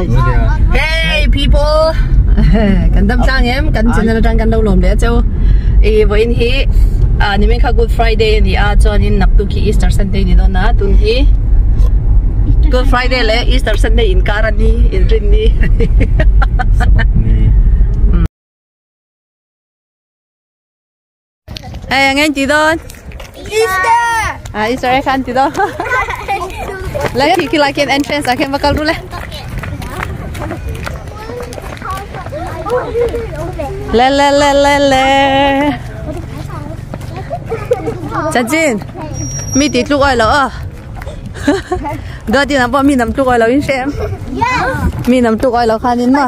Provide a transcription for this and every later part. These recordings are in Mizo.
Hey people! Kan dam tlang em, kan channel atang kan lo lawm leh a cheu. I vawiin hi nimin kha Good Friday a ni a, chuanin naktuk hi Easter Sunday ni dawn a, tun hi Good Friday leh Easter Sunday inkar a ni, inrin ni. Hey, ang en ti dawn? Easter! Ah, Easter egg khan ti dawn. Le khi khi lai khian entrance ah khian va kal ru le. Le le le le le. Chanchin, mi ti tluk ai lo a. Dua ti nam pawh mi nam tluk ai lo in hre em. Mi nam tluk ai lo khan in ma.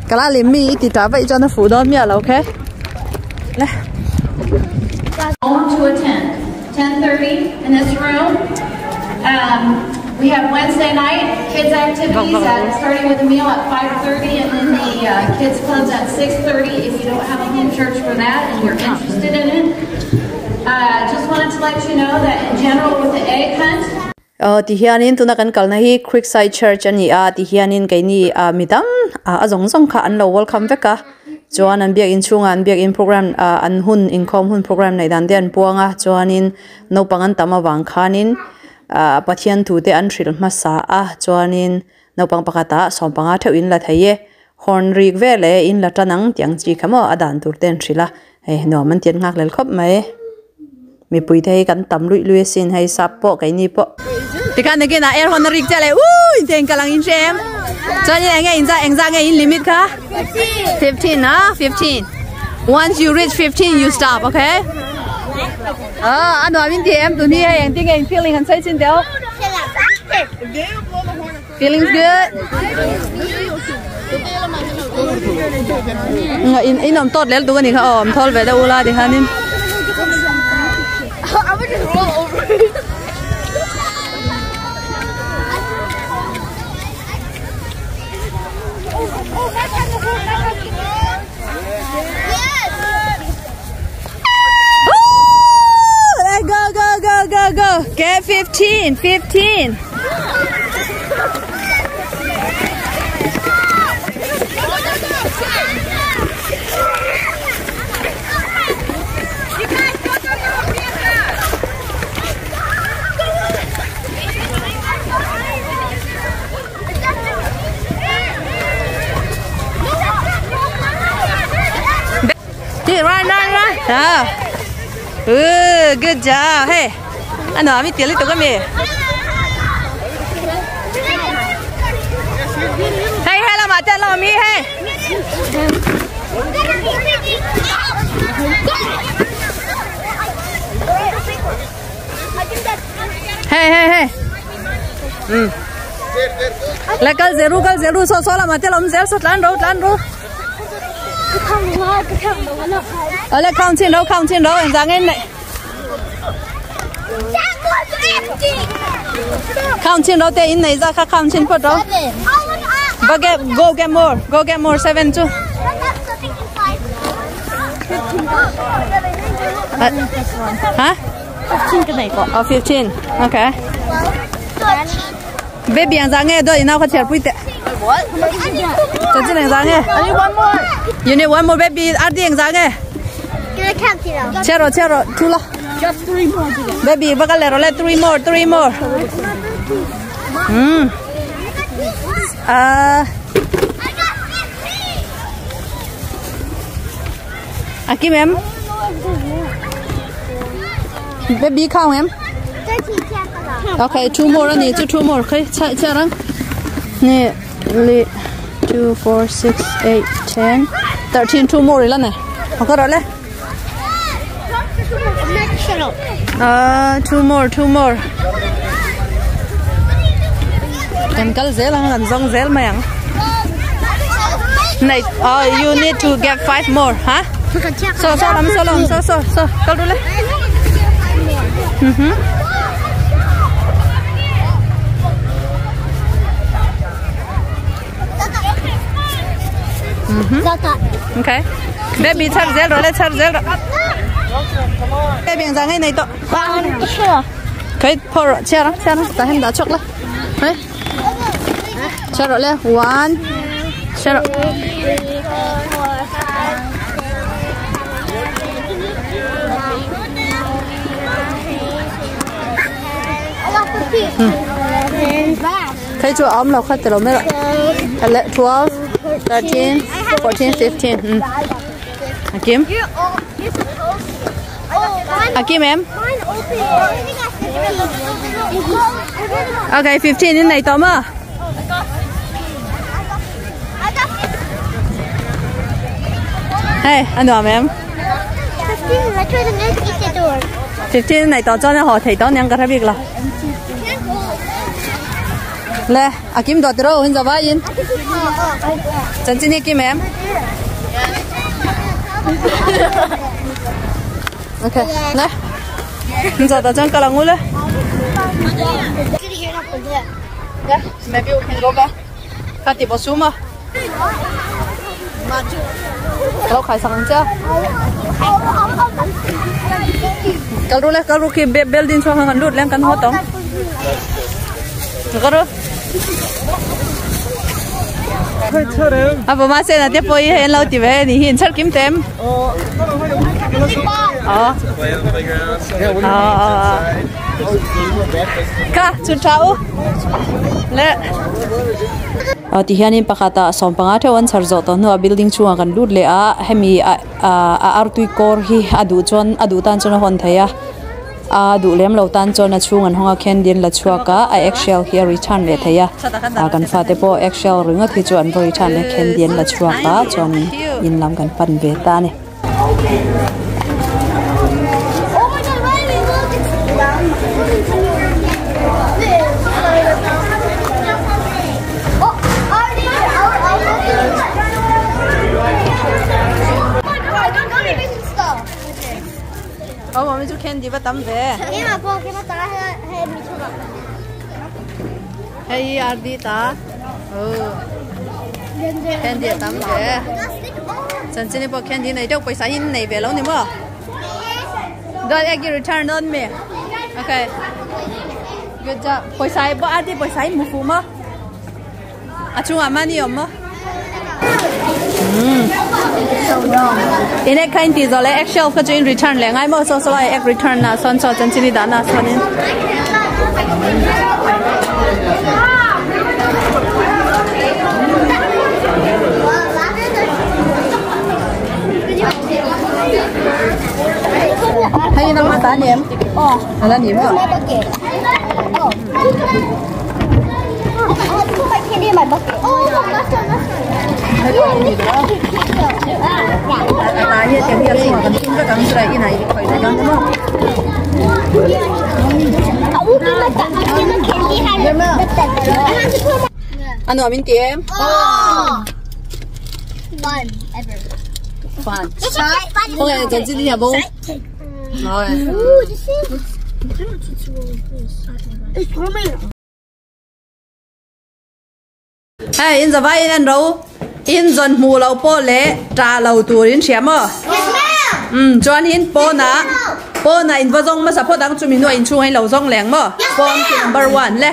Kala lem mi i ti ta vaih chuan a fuh dawn miah lo khe. Le. Home to attend. 10:30 in this room. Um, we have Wednesday night kids activities at, starting with a meal at 5:30 and then the uh, kids clubs at 6:30 if you don't have a home church for that and you're interested in it. Uh, just wanted to let you know that in general with the egg hunt, Aw ti hianin tuna kan kalna hi Creekside Church a ni a ti hianin keini ah mi tam ah a zawng zawng kha an lo welcome vek a chuan an biakinn chhungah an biakinn program ah an hun inkhawm hun program neih dan te an puang a chuanin naupang an tam avang khanin ah Pathian thu te an hrilh hmasa a chuanin naupang pakhatah sawmpanga theuh in la thei e horn rik vel eh in la tan ang tih ang chi kha maw a dan tur te an hrilh a hei nuam an ti an nghak lel khawp mai. Mipui te hi kan tam luih luih asin hei sap pawh keini pawh. Tikhan nakin ah air horn a rik chiah leh uuh in te in kal ang in hre em? Chuan in enge in za engzah nge in limit kha? 15 ah 15 Once you reach 15 you stop okay? Ah a nuam in ti em tun hi hei engtin nge in feeling han sawi chin teh u? Feelings good? In in awm tawt lel tuk a nih kha aw awm thawl ve deuh ula tikhanin. Go go go go go get 15 15 Run, run, run. Ah. Ooh, good job. Hey. Ano, ami tiali to kami. Hey, hey, lama te lama mi, hey. Hey, hey, hey. Hmm. Le kal zeru kal zeru so so lama te lam zel so tlan ro tlan ro. Ở không trên đâu không trên đâu em ra nghe này. Không trên đâu tên này ra không trên phật đâu. Go get go get more go get more seven too. Hả? 15 Oh, 15. Okay. Baby ang ra nghe đôi nào có chè bụi tệ. Cho chị ra nghe. I need one more. You need one more baby. Ardi ang ra nghe. Chero chero thula. Just three more. Baby, baka lero le three more, three more. Ah. Aki ma'am. Baby count em. Okay, two more ani, two two more. Okay, cha cha rang. Ni li 2 4 6 8 10 13 two more ila ne. Okay rồi le. Two more, two more. Kan kal zel ang kan zong zel mai ang. Này, you need to get 5 more, huh? So so lam so lam so so so kal ru le. Okay. Baby char zel rồi le char zel rồi. Baby ang giang này to. Cái por che ra che ra ta hem da chok la. Hey. Chhiar rawh le one chhiar rawh. Thei chu a awm lo kha tilo mai rawh 12 13 14 15 a kim a kim em okay 15 in nei tawh maw hei a nuam em 15 nei tawh chuan a haw thei tawh aniang ka hre bik lo Le a kim dawt ro hin zawai in chanchin hi kim em okay le hin zawh tah chuan kal ang u le yeah maybe we can go back kha ti pawh sum a lo khai sak ang che a kal ru le kal ru khi building chhuak khan kan lut leng kan haw tawng kal ru a bawma sena te pawh hi hei an lo ti ve a ni hi in chhar kim tem aw aw kha chhun tha u le. Ah tihianin pakhatah sawmpanga theuh an chhar zawh tawh hnuah building chhungah kan lut leh a hemi ah a artui kawr hi a duh chuan a duh tan chuan a hawn thei a a duh lem lo tan chuan a chhung an hawng a candy an la chhuak a a egg shell hi a return leh thei a ah kan fate pawh egg shell ringawt hi chu an va return leh candy an la chhuak a chuan in lam kan pan ve ta a ni. Aw mami chu candy va tam ve. Hei hi RD ta. Candy a tam ve. Chanchin hi pawh candy nei deuh pawisa hi nei ve lo ni maw? Don't egg return on me. Okay. Good job. Pawisa hi pawh RD pawisa hi mu fuh maw? A chungah money awm maw? In egg kha in tih zawh leh egg shelf kha chu in return leh ngai maw? Saw saw a egg return na sawn saw chanchin hi dahna sawnin. Hei nangmah ta ni em? Ala ni maw? A nuam in ti em? Fun. Okay, chanchin hi a bo. Hei in zavai in an ro in zawn hmuh loh pawh leh tah lo tur in hria maw? Um chuan in pawnah pawnah in va zawng hmasa phawt ang chumi hnuah inchhungah in lo zawng leh ang maw? Pawn khi number one le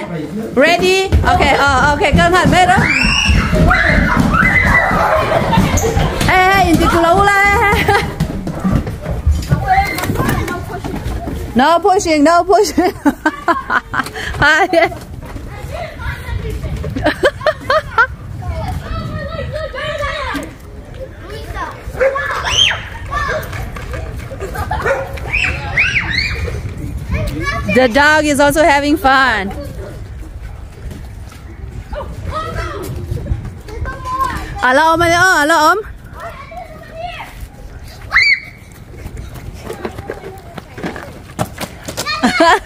ready okay aw okay kal nghal mai rawh hei hei in ti tlu lo la hei. No pushing, no pushing. Hi. The dog is also having fun. Ala om, ala om.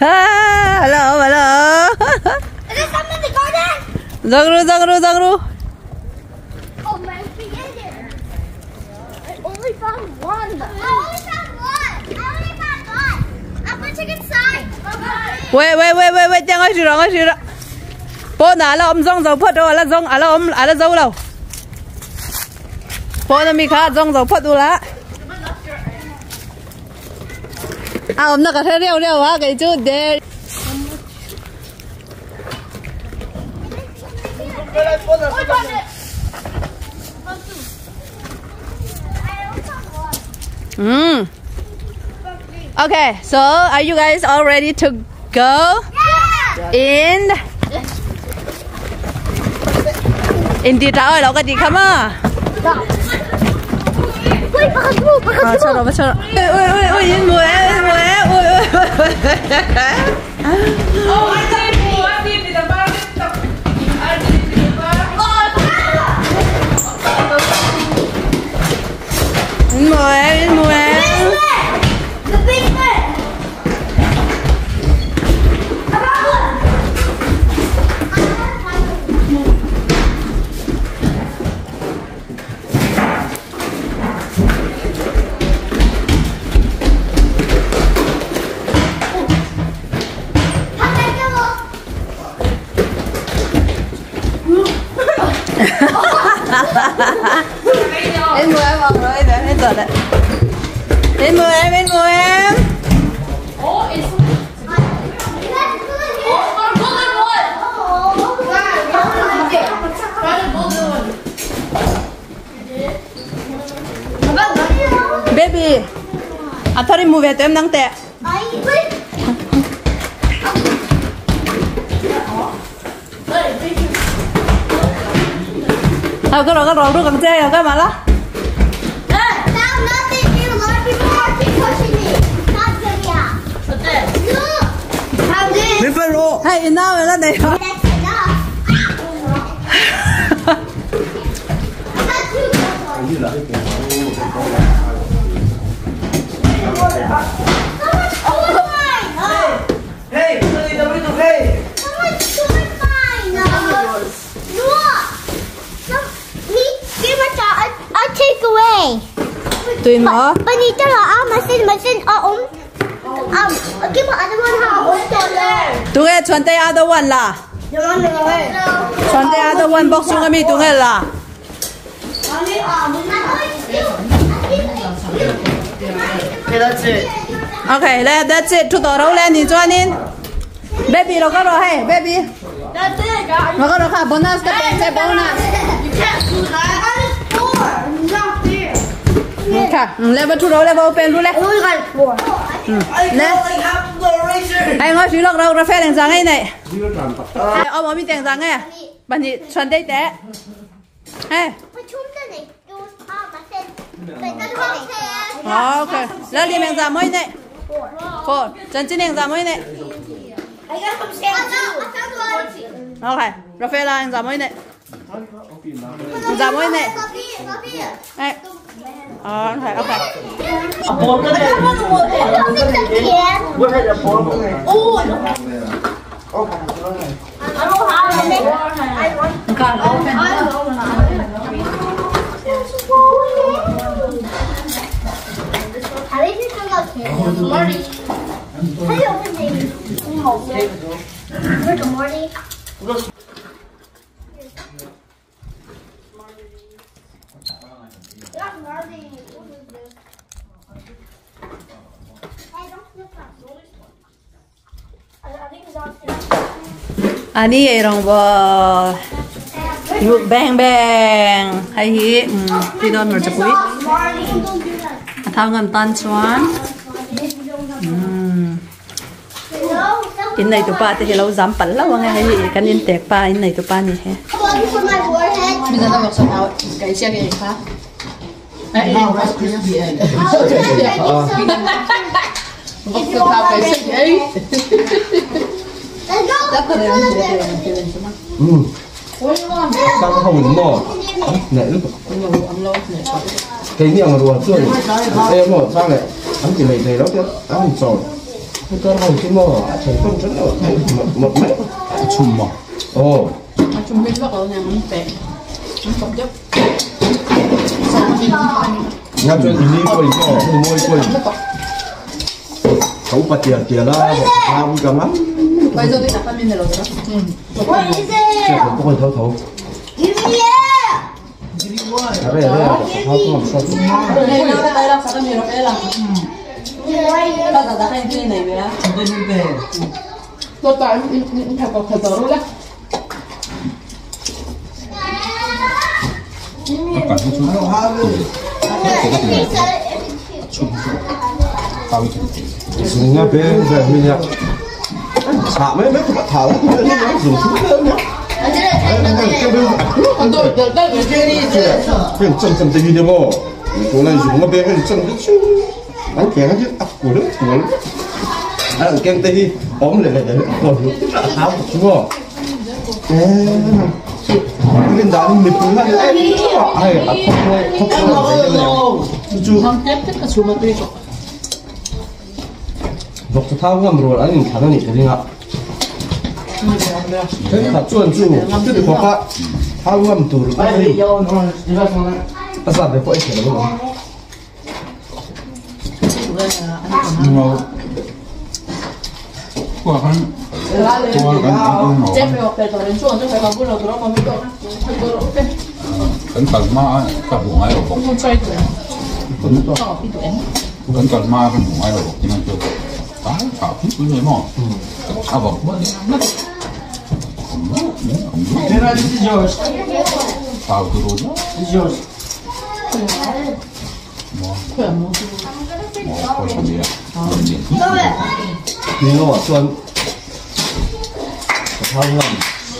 Hello, hello. Is there some in the garden? Zagru, zagru, zagru. Oh man, we in there. I only found one. I only found one. I only found one. I'm gonna check inside. Wait, wait, wait, wait, wait. Tiang ai sira, ai sira. Po na la om zong zo phot do la zong ala om ala zo lo. Pawn ami kha zawng zo phawt ula. A awmna ka hre reuh reuh a kei chu there. Okay, so are you guys all ready to go? Yeah. In In đi trả ơi, đâu có đi không à? Wait, pakhat mo, pakhat À, mo. cho nó, cho nó. Ui, ui, ui, ui, in mùa em, in mùa em, ui, ui, ui. In mùa em, in mùa em. The big one. I got one. In mùa em vào rồi, để hết rồi đấy. In mùa em, in mùa em. Baby, à thôi đi mua về tụi em đang tệ. À, cái rồi cái chơi rồi cái mà đó. Hey, enough rồi đó này. Hey, hey. Take away. Tùy mà. Bonita là mà xin mà xin cái mà other one ha Tụi nghe chuẩn tay other one là. Chuẩn tay other one box xuống cái mi tụi nghe là. Okay, that's it. Okay, that's it. Thu tỏ đâu lên thì cho nên. Baby đâu có rồi hey, baby. That's it, guys. Nó có rồi khá bonus các bạn sẽ bonus. You can't do that. I was four. Not fair. Okay, level 2 đâu level open luôn đấy. Only got four. I got like half the eraser. Anh ơi, chú lộc đâu ra phê đèn sáng ngay này. Ông ở bên đèn sáng nghe. Bạn chị chuẩn tay té. Hey. Okay. Lên đi đèn sáng mới này. Four. Chân chín đèn sáng mới này. I got some sand too. Okay. Rafaela đèn sáng mới này. Đèn sáng mới này. Hey. Okay, okay. Ani ei rong bo bang bang hay hi ti don mer chapui thao ngam tan chuan in nei tu pa te hi lo zam pal lo nge hi kan in tek pa in nei tu pa ni he Sao không mò nè lúc cái miệng ruột rồi em mò sang này ăn chỉ này này đó chứ ăn rồi cái con hồng cái mò thành con rất là một một mét chùm mò ồ chùm bên lọ nhà mình bé nhà chơi thì đi quay mò môi quay cậu bắt tiền tiền là làm cái lắm. Bây giờ tôi đặt mình rồi đó. What is it? Không thấu thấu. Give me it. Đây đây, thấu thấu sao? Đây đây là sao mình rồi là. Ba giờ đặt cái này về á. Tôi tại thật thật rồi đó. kan hi chu tui ka ti mai thei a chhum hi chu thau hi ka ti Vawk chu thau ngam rual an inthlan a nih ka ring a. Thenkhat chuan chu chuti khawpa thau ngam tur a ni. A zat ve pawh ei thei lo ang. Kan kal hma a ka hmu ngai lo bawk. Kan kal hma a ka hmu ngai lo bawk tin a chu tlai thah pui pui mai maw a vawk hma leh ngat thau turu Ni lo ah chuan ka thau ngam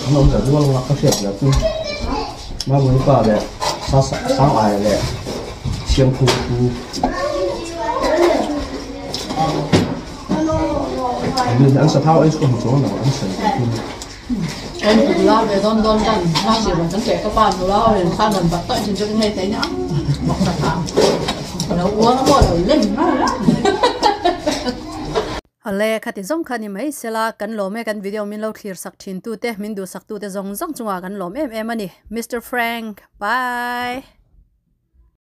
an awm zat rual ngak ka hriat zia chu Mamawii pa leh Sang Aia leh Siamkhum pu an sa thau ei chu ka hmu chuang lo an sawi ve thung. Em nula ve dawn dawn dan ma sir rawn kan keh ka pa nula ho in khan rawn bat tawih thin chu ka ngei thei nia bawk ta kha lo uang pawh lo lem nghal a. Awle khati zawng kha ni mai sela kan lawm e kan video min lo thlir sak thin tute min duhsak tute zawng zawng chungah kan lawm em em a ni Mister Frank bye.